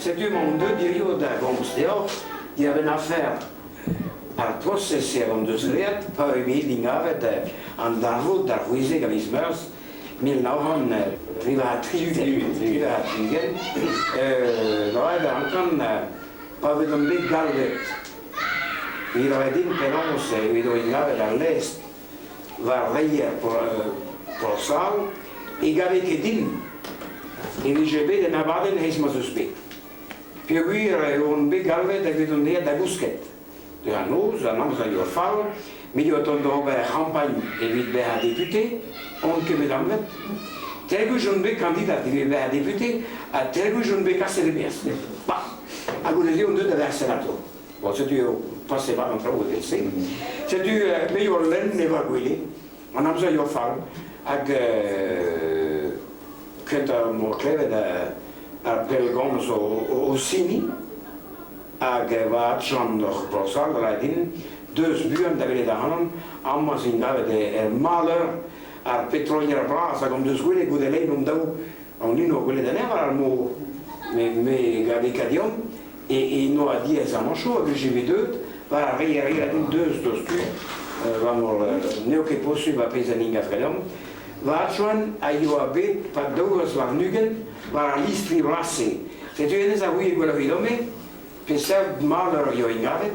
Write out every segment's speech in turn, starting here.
Setu emaon deuet hiziv da gomz deoc'h diwar-benn afer ar prosez hon deus graet pa eo bet dingavet an darvoud d'ar c'hwezek a viz Meurzh 1963. Lavaret a rankan pa vezomp bet galvet evit lavaret din penaos evit o engavet al lestr war reier Porsal, e gave ket din e vije bet en abadenn hezh ma'z eus bet. Peogwir e on bet galvet hag bet on aet da gousket. Dre an noz, an amzer a yoa fall, me yoa tont d'ober c'hampagn evit bezañ depute, on ket bet anvet. Teir gwech on bet kandidat evit bezañ depute ha teir gwech on bet kaset e-maez. Bah! Ha goude-se on deuet da vezañ senatour. Bon, setu eo pase mat an traoù evel-se. Setu me yoa lenn e va gwele, an amzer yoa fall, hag kentañ 'm boa klevet ar pellgomz o siniñ, hag va adchan oc'h Bro-Saoz a rae din, deus buan da welet ac'hanon, amañ ez int gavet er maleur ar petrolier bras hag hon deus gwelet goude lein hon daou, an unan o gwelet anezhañ war ar mor, me gave ket deomp, e noa diaezamanchoù a vije bet deuet war ar re a rea din deus diouzhtu war mor n'eo ket posubl ar pezh a nin gav ganeomp. Va adjoint a yoa bet pad 22 war al listri vras-se. Setu hennezh a ouie gwelloc'h evidon-me peseurt maleur a yoa gavet.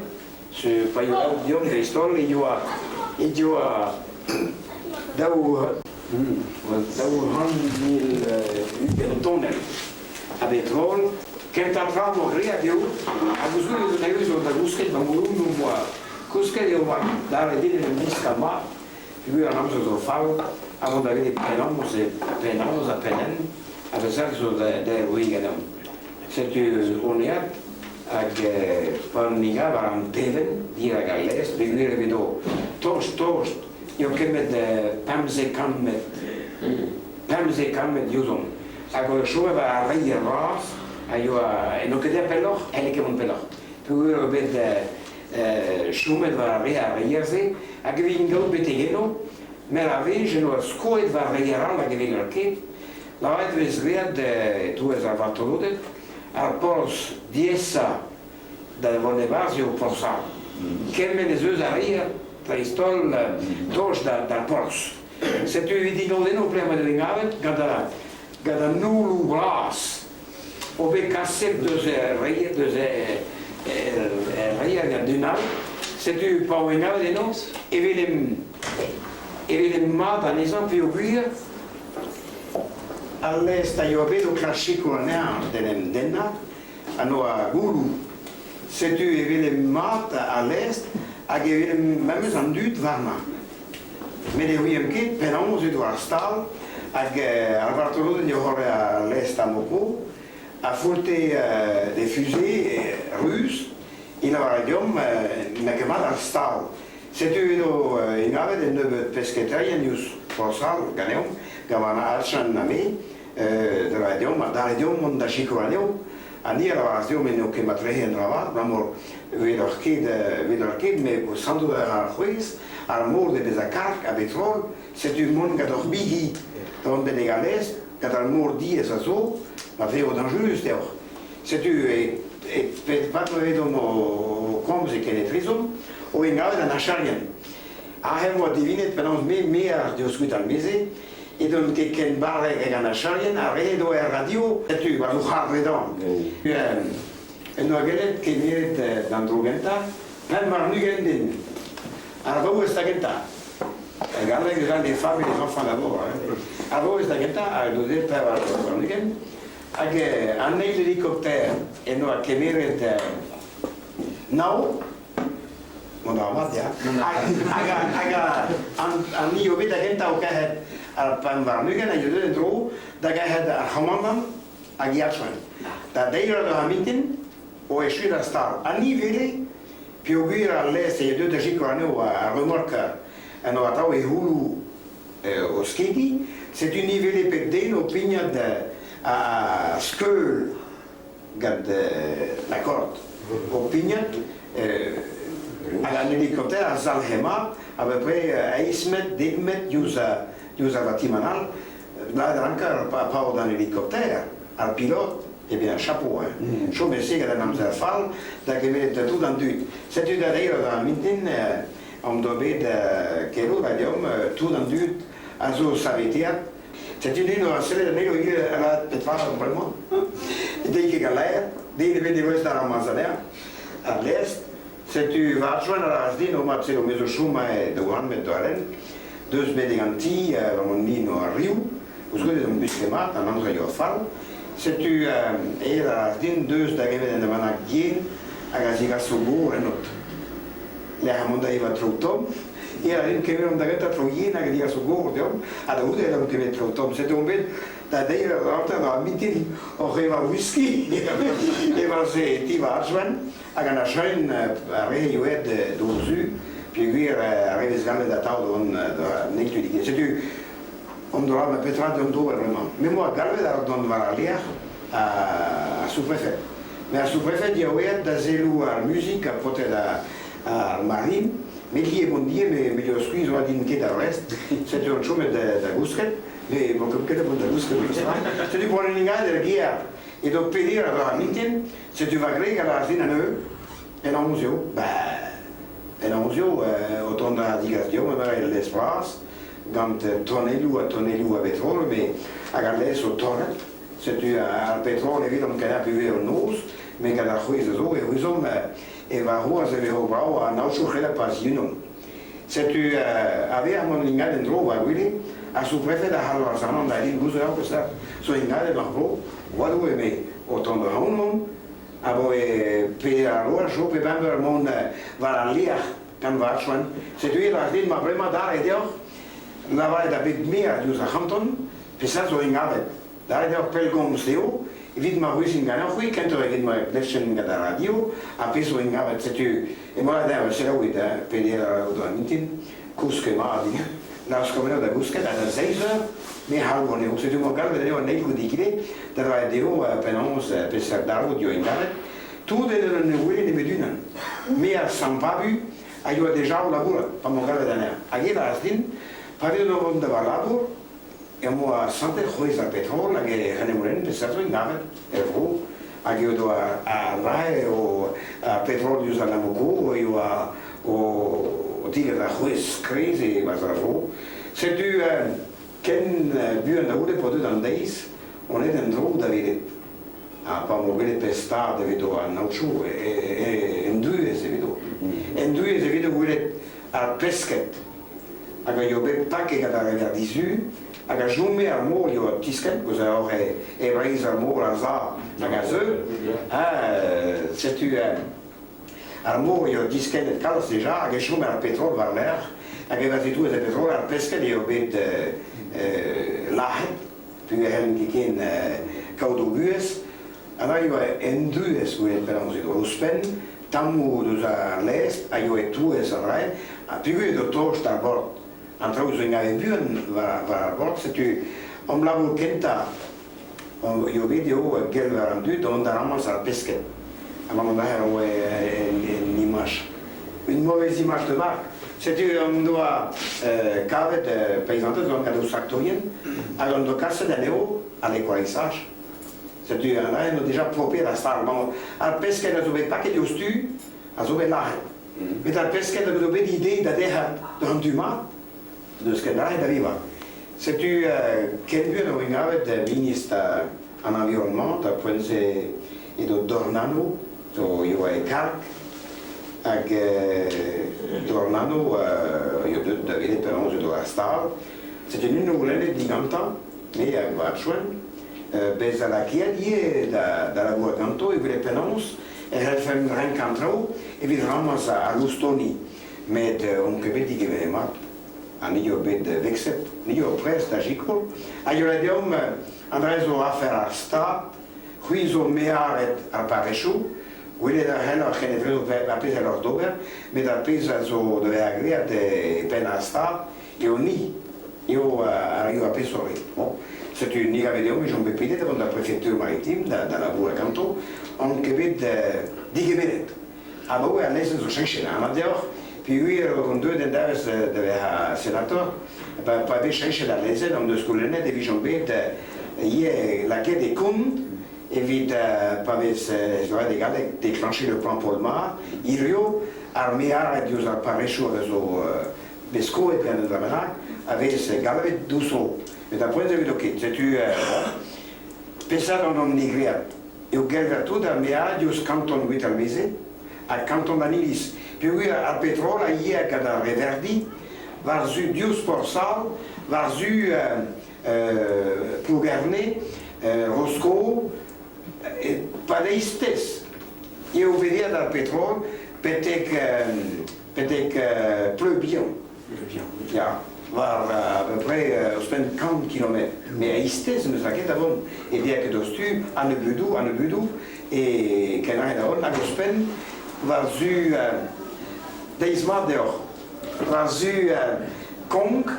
Pa yoa daou deomp dreist-holl e yoa e yoa 200 020 tonell a betrol. Kentañ tra 'mo graet eo, hag ouzhpenn ez eus zo da gousket ma mouloù 'moa kousket eo oa dare din en em wiskañ mat peogwir an amzer zo fall ha mont da welet penaos e penaos ha penn ha da sell zo da eruiñ ganeomp. Setu on aet hag pa ni gav war an tevenn dirak al lez peogwir evit o tost-tost eo kemmet 15 kammed 15 kammed diouzhomp. Hag o chom war ar reier vras a yoa n'o ket aet pelloc'h, c'helle ket mont pelloc'h. Peogwir eo bet chomet war ar re ar reier-se hag e vin gaout betek eno, met ar wech en oa skoet war reier all hag e weler ket, lavaret e vez graet e-touez ar vartoloded, ar porzh diaesañ da vont e-barzh eo porzh all. Kement ez eus a reier, dreist-holl tost d'ar porzh. Setu evit digodennoù p'emañ da gavet gant gant an nouloù bras o bet kaset deus er reier deus er reier gant un all. Setu pa oa gavet eno e welemp e welemp mat anezhañ peogwir al lestr a yoa bet o klask sikour anezhañ d'en em dennañ ha noa gouloù. Setu e welemp mat al lestr hag e welemp memes an dud warnañ. Met ne ouiemp ket penaos edo ar stal hag ar vartoloded e c'horre al lestr Amoco a faote d'e fusée ruz e lavare deomp n'eo ket mat ar stal. Setu edo enavet un nebeud pesketaerien diouzh Porsal ganeomp, gant an Alchan ha me, da lavaret deomp ha dare deomp mont da sikour anezho. Ha ni a lavaras deomp n'eo ket matrehe un dra vat, abalamour 'weloc'h ket, 'weloc'h ket, met o santout a ra ar c'hwezh, ar mor da vezañ karg a betrol, setu mont gant hor bigi da vont betek al lestr, gant ar mor diaes a zo, ma vezo dañjerus deoc'h. Setu e, e pet vat ma vedomp o komz e kenetrezomp, o engavet an archerien. Aze em boa divinet penaos me, me a diouzh kuit al meze, edon ket ken barrek hag an archerien a re edo er radio, setu, war o c'harr dre dan. En doa gellet kemeret d'an dro gentañ 25 den. Ar vaouez da gentañ. Er galleg e ran les femmes et les enfants d'abord. Hein. Ar vaouez da gentañ a doze 24. Hag an eil helikopter en doa kemeret nav Mont a ra mat, ya. Hag, hag an ni eo bet da gentañ o kerc'het ar 25 a yo deuet en-dro da gerc'het ar c'homandant hag e adsoen. Da deir eur ar mintin o echuet ar stal. Ha ni wele, peogwir al lestr e deuet da sikour anezho ar remorker en oa atav e c'houloù o skediñ, setu ni wele pep den o pignat a skeul gant la corde o pignat hag an helikopter a zalc'he mat à peu près eizh metr, dek metr diouzh diouzh ar vatimant all. Lakaat a ranker pa paotr an helikopter, ar pilot. Eh bien, chapeau, hein. Chom e se gant an amzer fall da gemeret tout an dud. Setu da deir da mintin omp doa bet keloù da deomp tout an dud a zo saveteat. Setu din oa sellet anezho ivez a lâret petra bremañ. Deiz ket galaer, den ebet ne ouez d'ar ramaz anezhañ. Ar lestr, setu va adjoint a lâras din, o mat-se me zo chom aet da oan met doaren, deus betek an ti, war mon min ar riv, ouzhpenn ez omp gwisket mat, an amzer a yoa fall. Setu aet a lâras din, deus da gemet en almanach yen hag a zigaso gor ennot. Lec'h mont da evañ traoù tomm, e a rin kemeromp da gentañ traoù yen hag a digaso gor deomp, ha da c'houde e kemer traoù tomm. Setu omp bet da deir eur 50 war mintin oc'h evañ whisky evel-se e ti va Arzhwenn, hag an Arzhwenn ar re eo aet d'o zu, peogwir ar re vez galvet atav d'hon n'eo ket. Setu omp doa ma petra deomp d'ober bremañ. Me 'm boa galvet ar dont war ar lec'h ar sous-prefed. Met ar sous-prefed ya oa aet da selloù ar muzik ha paotred ar marine, met hi e mont die, me eo skuizh oa din ket ar rest, setu on chomet da gousket, me bon ket da vont da gousket memestra. Setu poan en ingal er gêr edo peder eur ar mintin, setu va gwreg a lâras din anezho, penaos eo? Ba penaos eo o tont da digas deomp emañ el lez bras gant tonelloù ha tonelloù a betrol, me hag al lez o torret. Setu ar petrol evidomp kenañ buhez an noz, met gant ar c'hwezh a zo e ouzomp e varc'hoazh e vezo brav an aotrou c'hella pa zihunomp. Setu a-vec'h mont ingal en-dro war gwele, ar sous-prefed a c'halvas amañ da din gouzout eo peseurt zo ingalet ar vro, oadoù eme o tont ac'hanomp, abaoe pe ar loaz zo pe bemp eur mont war al lec'h gant va adsoan. Setu e lâras din ma bremañ dare deoc'h lavaret da bep maer diouzh ar c'hanton peseurt zo ingalet. Dare deoc'h pellgomz dezho evit ma c'hwezhin ganeoc'h-c'hwi kentoc'h eget ma klevfen gant ar radio ha pezh zo ingalet. Setu emañ da selaouit hein, peder eur d'ar mintin, kousket mat din. Laoskomp anezho da gousket ha da seizh eur me c'halvo anezho. Setu 'moa galvet anezho an eil goude egile da lavaret dezho penaos peseurt darvoud eo ingalet. Tout en ur wele nemet unan. Me a Sant-Pabu a yoa deja o labourat pa 'moa galvet anezhañ. Hag e lâras din, pa vezan o vont da va labour, em boa santet c'hwezh ar petrol hag e renemoulenn peseurt zo gavet er vro hag eo doa ar rae o ar petrol diouzh an Amoco eo a o tigad ar c'hwezh kriz e-barzh ar vro. Setu ken buan da c'houde p'o deut an deiz on aet en-dro da welet. Ha pa 'mo gwelet pezh stad evit an aotrou en druez evit-o. En druez evit gwelet ar pesked hag a yoa bet paket gant ar rener dizu hag a chome ar mor yoa tiskenn koulz a oc'h e Breizh ar mor a za hag a zeu. Ha setu ar mor yoa diskennet kalz deja hag e chome ar petrol war-lerc'h hag e veze e-touez ar petrol ar pesked eo bet lazhet peogwir n'hellent ket ken kaout o buhez. Ha da yoa en druez gwelet penaos edo ouzhpenn tammoù deus ar laezh a yoa e-touez ar rae ha peogwir edo tost d'ar bord. An traoù zo en buan war ar bord, setu hom labour kentañ eo bet eo gelver an dud da vont da ramass ar pesked. Ha ma mont aze oa en imaj. Une mauvaise image de marque. Setu hon doa kavet peizanted gant o traktorien hag hon doa kaset anezho à l'équarrissage. Setu an dra eo deja proper ar stal-mañ. Ar pesked a zo bet paket diouzhtu a zo bet lazhet. Met ar pesked a zo bet ide da derc'hel d'an tu mat, n'eus ket lazhet da vevañ. Setu ken buan o gavet ministr an environnement, da poent-se edo Dornano, zo yoa e karg, hag Dornano eo deuet da welet penaos edo ar stal. Setu n'on goulennet digantañ, me hag va adchoent, bezañ lakaet ivez da labourat ganto e welet penaos e c'hellfemp renkañ an traoù evit ramas ar loustoni. Met on ket bet digemeret mat. Ha ni eo bet vexet, ni eo prest da sikour. Ha yola deomp an dra zo afer ar Stad, c'hwi zo mearet ar parrezioù, gwelet a c'helloc'h kenetrezo ar pezh a loc'h d'ober, met ar pezh a zo da vezañ graet e penn ar Stad eo ni, eo a raio ar pezh ret. Bon, setu ni gave deomp e chom bet pedet da vont d'ar prefektur maritim da labourat ganto, on ket bet digemeret. Abaoe al lezenn zo cheñchet, anat deoc'h, peogwir on deuet en dervez da vezañ senator, pa vez cheñchet al lezenn hon deus goulennet e vijomp bet ivez lakaet e kont. Evit pa vez lavaret e galleg déclencher le plan Polmar, hirio ar meared diouzh ar parrezioù a zo bet skoet gant un dra bennak a vez galvet douzho. Met ar poent evit ket. Setu bon. Peseurt an hon graet eo gelver tout ar meared diouzh kanton Gwitalmeze ha kanton an Iliz peogwir ar petrol a ya gant ar reverdi war-zu diouzh Porsal, war-zu Plougerne, Rosko, pa eizhtez eo bet ar petrol betek betek Pleubian. Ya, war à peu près ouzhpenn 100 kilometr. Mais eizhtez n'eus lakaet da vont. E dea ket dostu, a-nebeudoù, a-nebeudoù, e kenraet da vont, hag ouzhpenn war-zu deiz mat deoc'h. War-zu Konk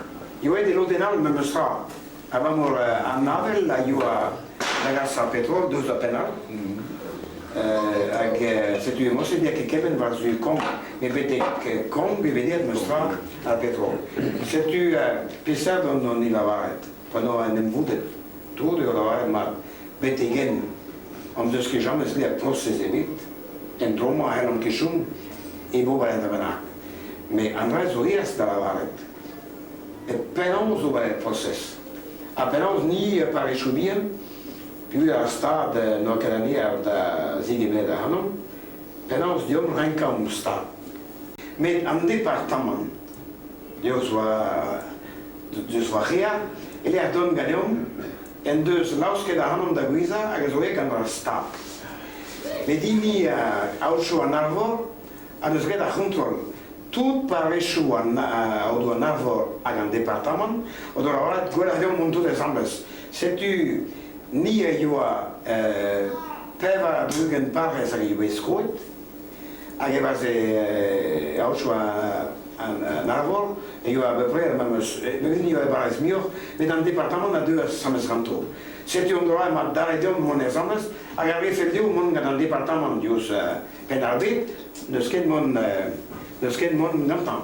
eo aet e lodenn all memes tra. Abalamour an avel a yoa da gas ar petrol deus da penn all. Hag setu emañ ne ket kement war-zu Konk, met betek Konk e vez aet memes tra ar petrol. Setu peseurt on on lavaret, pa n'oa en em vodet. Tout eo lavaret mat. Betek-henn hon deus ket james graet prosez ebet. En dro-mañ a c'hellomp ket chom e ober un dra bennak. Met an dra zo aes da lavaret. Penaos ober er prosez? Ha penaos ni, parrezioù bihan, peogwir ar stad n'oa ket anezhañ da zegemer ac'hanomp, penaos deomp renkañ omp stad? Met an departamant deus war deus war rea, e-lec'h dont ganeomp, en deus laosket ac'hanomp da gouezhañ hag a zo aet gant ar stad. Met hini aotrou an Arvor a deus graet ar c'hontrol. Tout parrezioù an aodoù an Arvor hag an departamant o doa lavaret gwelloc'h deomp mont tout asambles. Setu ni a yoa 24 parrez hag a yoa bet skoet hag e-barzh aotrou an Arvor e yoa à peu près ar memes neuze ni a oa e-barrez muioc'h met an departamant a deuas asambles ganto. Setu an dra emañ dare deomp mont asambles hag a vefe dezho mont gant an departamant diouzh Penn-ar-Bed n'eus ket mont n'eus ket mont gantañ.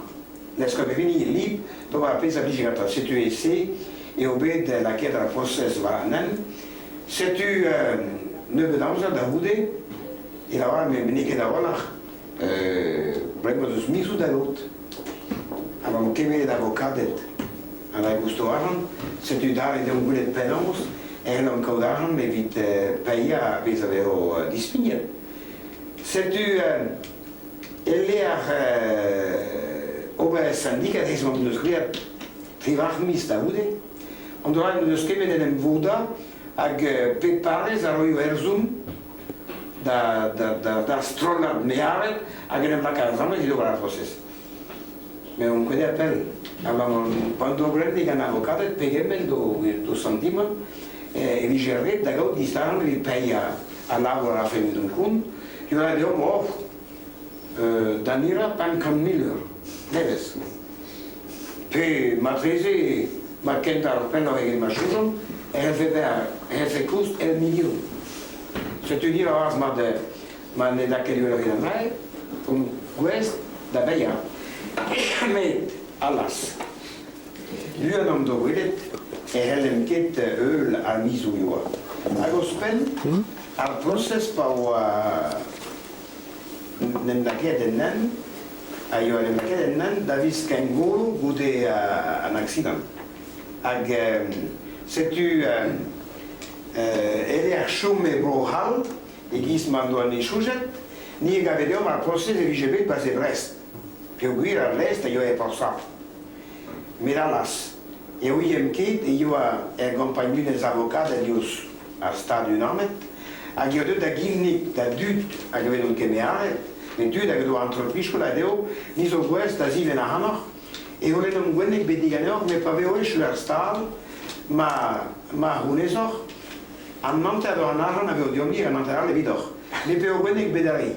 N'eus ket hini lip d'ober ar pezh a blij gantañ. Setu e-se eo bet lakaet ar prosez war an hent. Setu nebeut amzer da c'houde e lavar met n'eo ket a-walc'h bremañ eus mizoù da gaout. Ha ma vo kemeret avokaded ha na gousto arc'hant, setu dare deomp gwelet penaos e c'hellomp kaout arc'hant evit paeañ ar pezh a vezo dispignet. Setu e-lec'h ober syndikat ez hon deus graet triwac'h miz da c'houde, an dra n'en deus ket bet en em vodañ hag pep parrez a roio herzum d'ar strollad mearet hag en em laka asambles evit ober ar prosez. Met on ket pell. Abalamour pan do graet gant avokaded pegement d'o santimant e vije ret da gaout distaran evit paeañ al labour a rafe evidon kont, eo deomp oh da nirañ 500 000 eur nevez. Pe marteze ma kentañ ar pelloc'h eget ma soñjomp e c'hellfe bezañ e c'hellfe koust ur milion. Setu ni a oar mat ma ne da ket gwelloc'h evit an dra omp gouest da baeañ. Met, allaz, buan omp d'o gwelet e c'hellemp ket heul ar mizoù e oa. Hag ouzhpenn, ar prosez pa oa n'en lakaet en hent, a yoa en em lakaet en hent da viz Kengolo goude an aksidant. Hag setu e-lec'h chom e Bro-C'hall, e-giz ma 'n doa ni soñjet, ni a gave deomp ar prosez e vije bet pase Brest, peogwir ar lestr a yoa e Porsap. Met allaz, e ouiemp ket e yoa er gompagnunezh avokaded diouzh ar Stad-Unanet hag eo deuet da ginnig da dud hag e vezont kemearet, met tud hag o doa entreprizoù da dezho, ni zo gouest da zivenn ac'hanoc'h, e c'houlennomp gwenneg bet diganeoc'h met pa vezo echu ar stad ma ma c'hounezoc'h, an hanter eus an arc'hant a vezo deomp-ni an hanter all evidoc'h. Met p'eo gwenneg bet a re.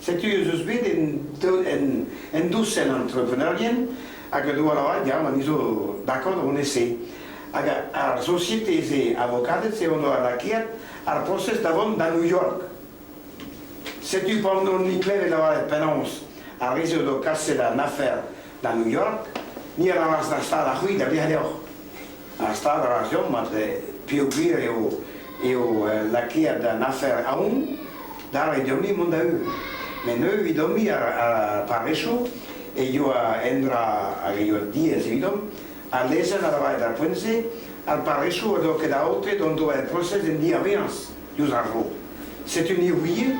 Setu ez eus bet en, en, en dousenn entrepreneurien hag o doa lavaret ya, ma ni zo d'accord on essaie. Hag ar sosiete-se avokaded-se o doa lakaet ar prosez da vont da New York. Setu pan on-ni klevet lavaret penaos ar re-se o doa kaset an afer da New York, ni a lavaras d'ar stad ha c'hwi da blij deoc'h. Ar stad a ra deomp mat peogwir eo eo lakaet an afer aon da reiñ deomp-ni mont da heul. Met neuze evidomp-ni ar parrezioù e yoa endra hag e yoa diaes evidomp, al lezenn a lavaret d'ar poent-se, ar parrezioù a doa ket aotre dont d'ober prosez en diavaez diouzh ar vro. Setu ni ouie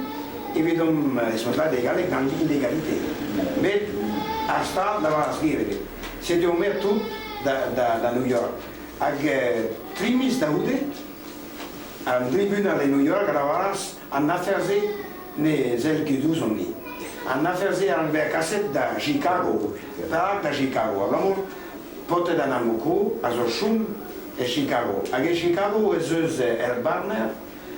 evidomp ez eus lakaet e galleg gant l'illégalité. Met ar Stad lavaras ger ebet. Setu omp aet tout da New York. Hag tri miz da c'houde, an tribunal e New York a lavaras an afer-se ne sell ket ouzhomp-ni. An afer-se a rank bezañ kaset da Chicago. Perak da Chicago? Abalamour paotred an Amoco a zo chom e Chicago. Hag e Chicago ez eus ur barner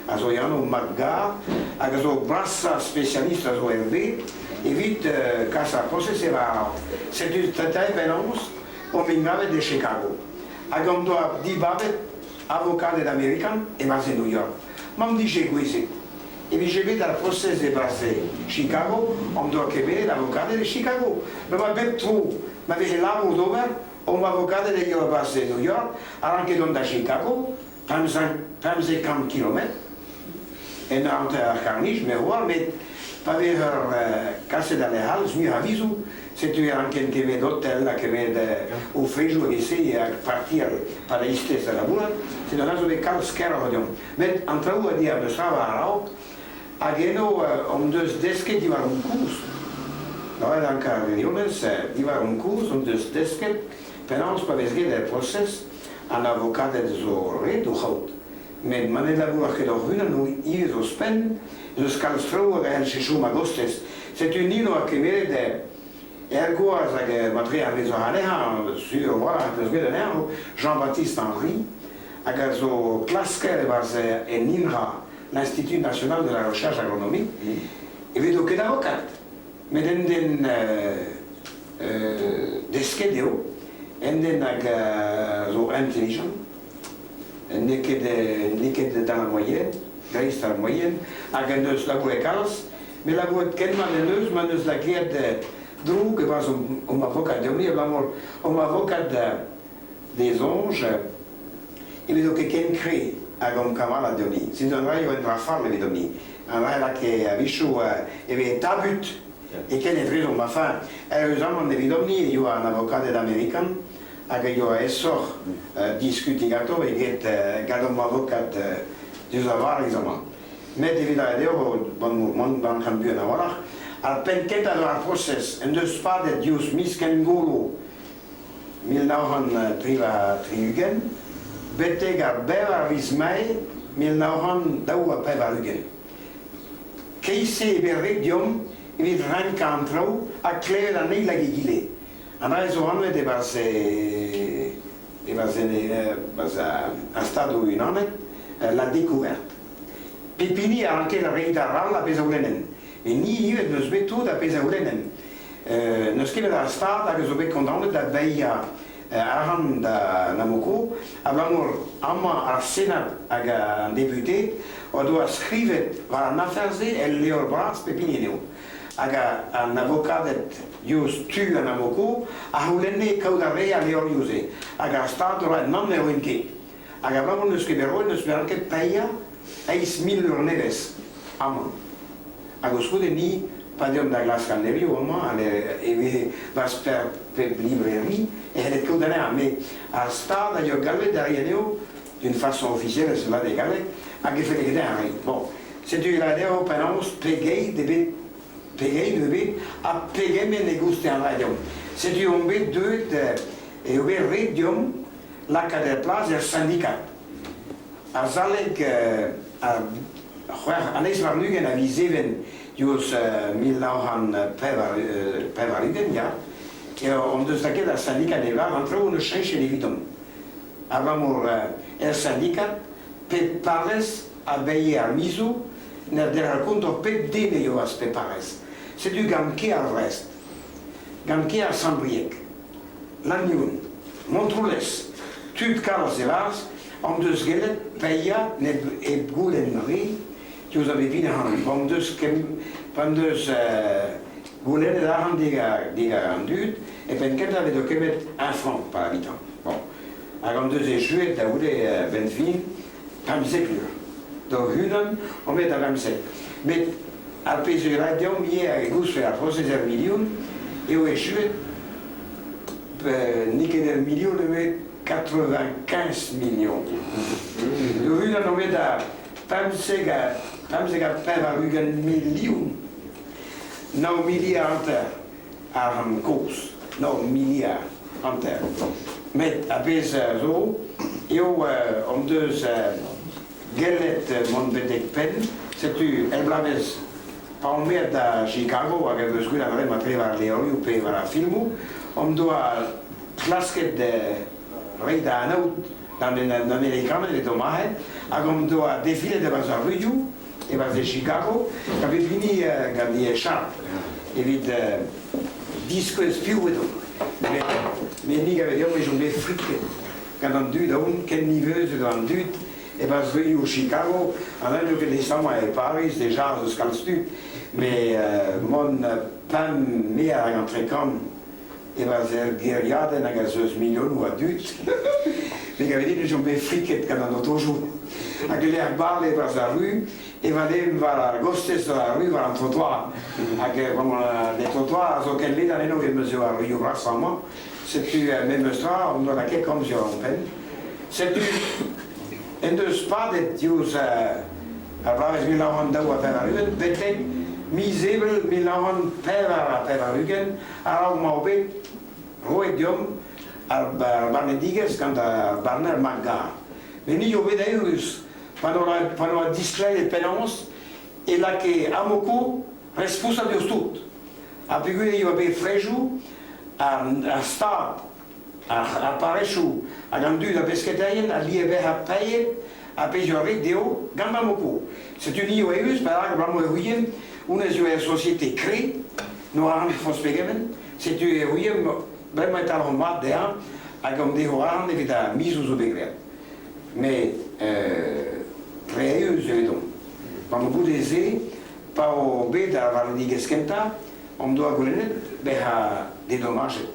a zo e anv McGarr hag a zo brasañ spesialist a zo er bed evit kas ar prosez war Setu penaos omp engavet e Chicago hag hon doa dibabet avokaded amerikan e-barzh e New York. M'am dije gouezet e vije bet ar prosez e-barzh e Chicago, hon doa kemeret avokaded e Chicago. Ma oa bep tro ma veze labour d'ober, omp avokaded e yoa e-barzh e New York a ranke dont da Chicago, 15 kant kilometr, en hanter ar c'harr-nij, me oar, met pa vez ur kaset da lec'h all, muioc'h a vizoù, setu e ranken kemet otel ha kemet o frejoù hag e-se hag partial pa da eistez da labourat, setu an zo bet kalz keroc'h deomp. Met an traoù a dia deus tra war a-raok, hag eno hon deus desket diwar hon koust. Lavaret an ar wirionez, diwar hon koust hon deus desket penaos pa vez graet er prosez, an avokaded zo ret o c'haout. Met ma ne labour ket hoc'h-unan ivez ouzhpenn, ez eus kalz traoù hag a c'hellfe chom a-gostez. Setu ni 'noa kemeret er gwaz hag matre ar vez anezhañ, sur a-walc'h 'peus bet anezhañ, Jean-Baptiste Henry, hag a zo klasker e-barzh en INRA, l'Institut National de la Recherche Agronomique, evit eo ket avokad, met un den desket eo, un den hag a zo intelligent, n'eo ket dans la moyenne, dreist ar moyenne, hag en deus labouret kalz, met labouret ken mat en deus ma deus lakaet droug e-barzh hom avokad deomp-ni, abalamour hom avokad d'e soñj evit eo ket ken kre hag hom kamalad deomp-ni. Setu an dra eo un dra fall evidomp-ni. An dra lakae a-wechoù e vez tabut e ken etrezomp. Enfin, heureusement evidomp-ni e yoa an avokaded amerikan hag a yoa aesoc'h diskutiñ ganto eget gant hom avokad diouzh ar Variz amañ. Met evit ar eo bon, mont an buan a-walc'h, ar penn kentañ eus ar prosez en deus padet diouzh miz Kengolo 1963 betek ar bevar viz Mae 1982. Keit-se eo bet ret deomp evit renkañ an traoù ha klevet an eil hag egile. An dra zo anvet e-barzh ar Stadoù-Unanet la découverte. Pep hini a ranke reiñ d'ar all ar pezh a c'houlennen. Met ni ivez n'eus bet tout ar pezh a c'houlennen. N'eus ket bet ar Stad hag a zo bet kondaonet da baeañ arc'hant da Amoco abalamour amañ ar Senad hag an deputeed o doa skrivet war an afer-se el levr bras pep hini anezho. Hag an avokaded diouzh tu an Amoco a c'houlenne kaout ar re al levrioù-se. Hag ar Stad a oa nann ne roint ket. Hag abalamour n'eus ket bet roet n'eus bet ranket paeañ 8 mil lur nevez amañ. Hag koulskoude ni, pa deomp da glask an levrioù amañ, e veze barzh pep librairie e c'helled kaout anezhañ. Met ar Stad a yoa galvet da reiñ anezho d'une façon officielle, se va de galleg, hag e felle ket dezhañ reiñ. Bon, setu e ra dezho penaos pegeit eo bet pegeit eo bet ha pegement e gouste an dra deomp. Setu omp bet deuet eo bet ret deomp lakaat er plas er syndikat. Azalek ar c'hwec'h an eizh warn-ugent a viz Even diouzh 1980, ya, eo hon deus lakaet ar syndikat e-barzh an traoù hon eus cheñchet evidomp. Abalamour er syndikat, pep parrez a baee ar mizoù n'er derc'hel kont oc'h pep den e yoas pep parrez. Setu gant kêr Vrest, gant kêr Sant-Brieg, Lannion, Montroulez, tud kalz e-barzh hon deus gellet paeañ hep goulenn re diouzh ar bep hini ac'hanomp. P'en deus goulennet arc'hant digant an dud, e penn kentañ e vezo kemet un franc par habitant. Bon. Hag hon deus echuet da goude benn fin 15 lur. D'hoc'h-unan omp aet da bemzek. Met ar pezh eo ret deomp ivez hag e goustfe ar prosez er milion eo echuet n'eo ket er milion nemet 95 millions. D'hoc'h-unan omp aet da 15 ha 80 milion. Nav miliard hanter arc'hant kozh. Nav miliard hanter. Met ar pezh a zo eo hon deus gellet mont betek penn. Setu er bloavezh pa omp aet da Chicago hag em eus gwelet bremañ tre war levrioù pe war ar filmoù, hon doa klasket reiñ da anaout d'an Amerikaned edo mac'het hag hon doa defilet e-barzh ar ruioù e-barzh e Chicago gant pep hini gant e echarp evit diskouez piv edo. Met met ni gave deomp ez omp bet friket gant an dud aon ken niverus edo an dud e-barzh ruioù Chicago an hini n'eo ket disammañ e Pariz deja eus kalz tud met mont 5 mil hag 50 e-barzh er gêriadenn hag a zeus milionoù a dud me gave din ez omp bet friket gant an otojoù hag e-lec'h bale e-barzh ar ru e valeemp war ar gostez ar ru war an trottoir hag bon les trottoirs a zo ken ledan eno evel ma 'z eo ar ruioù brasañ amañ setu memes tra on doa lakaet komz diwar hon penn setu en deus padet diouzh ar bloavezh 1982 betek miz Ebrel 1984 a-raok ma oa bet roet deomp ar barnedigezh gant ar barner McGarr. Met ni zo bet eürus pa n'oa disklêriet penaos e lakae Amoco responsañ diouzh tout. Ha peogwir e oa bet frejoù ar Stad, ar parrezioù hag an dud a besketaerien a dlie bezañ paeet ar pezh a oa ret dezho gant Amoco. Setu ni oa eürus perak abalamour e ouiemp honnezh eo ur société kre, n'oa arc'hant forzh pegement, setu e ouiemp bremañ e talc'homp mat dezhañ hag omp dezho arc'hant evit ar mizoù zo bet graet. Met re eürus evidomp. Gant goude-se, pa o bet ar varnedigezh kentañ, hon doa goulennet bezañ dedomajet.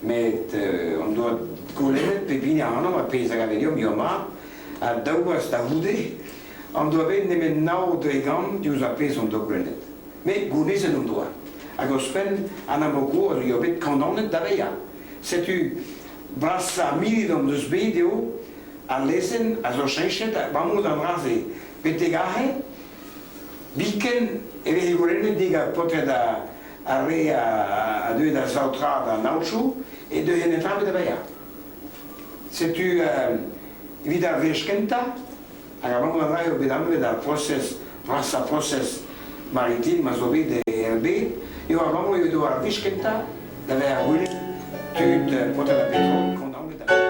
Met hon doa goulennet pep hini ac'hanomp ar pezh a gave deomp eo mat, ha daou vloaz da c'houde hon doa bet nemet 9% diouzh ar pezh hon doa goulennet. Met gounezet hon doa. Hag ouzhpenn, an Amoco a zo bet kondaonet da vezañ. Setu brasañ mirit hon deus bet eo al lezenn a zo cheñchet abalamour d'an dra-se. Betek aze, biken e veze goulennet digant paotred ar re a deue da saotraat an aotrou e deue netra ebet da baeañ. Setu evit ar wech kentañ, hag abalamour da eo bet anvet ar prosez brasañ prosez maritim a zo bet er bed, eo abalamour eo ar wech kentañ da vezañ gwelet tud paotred ar petrol kondaonet da baeañ.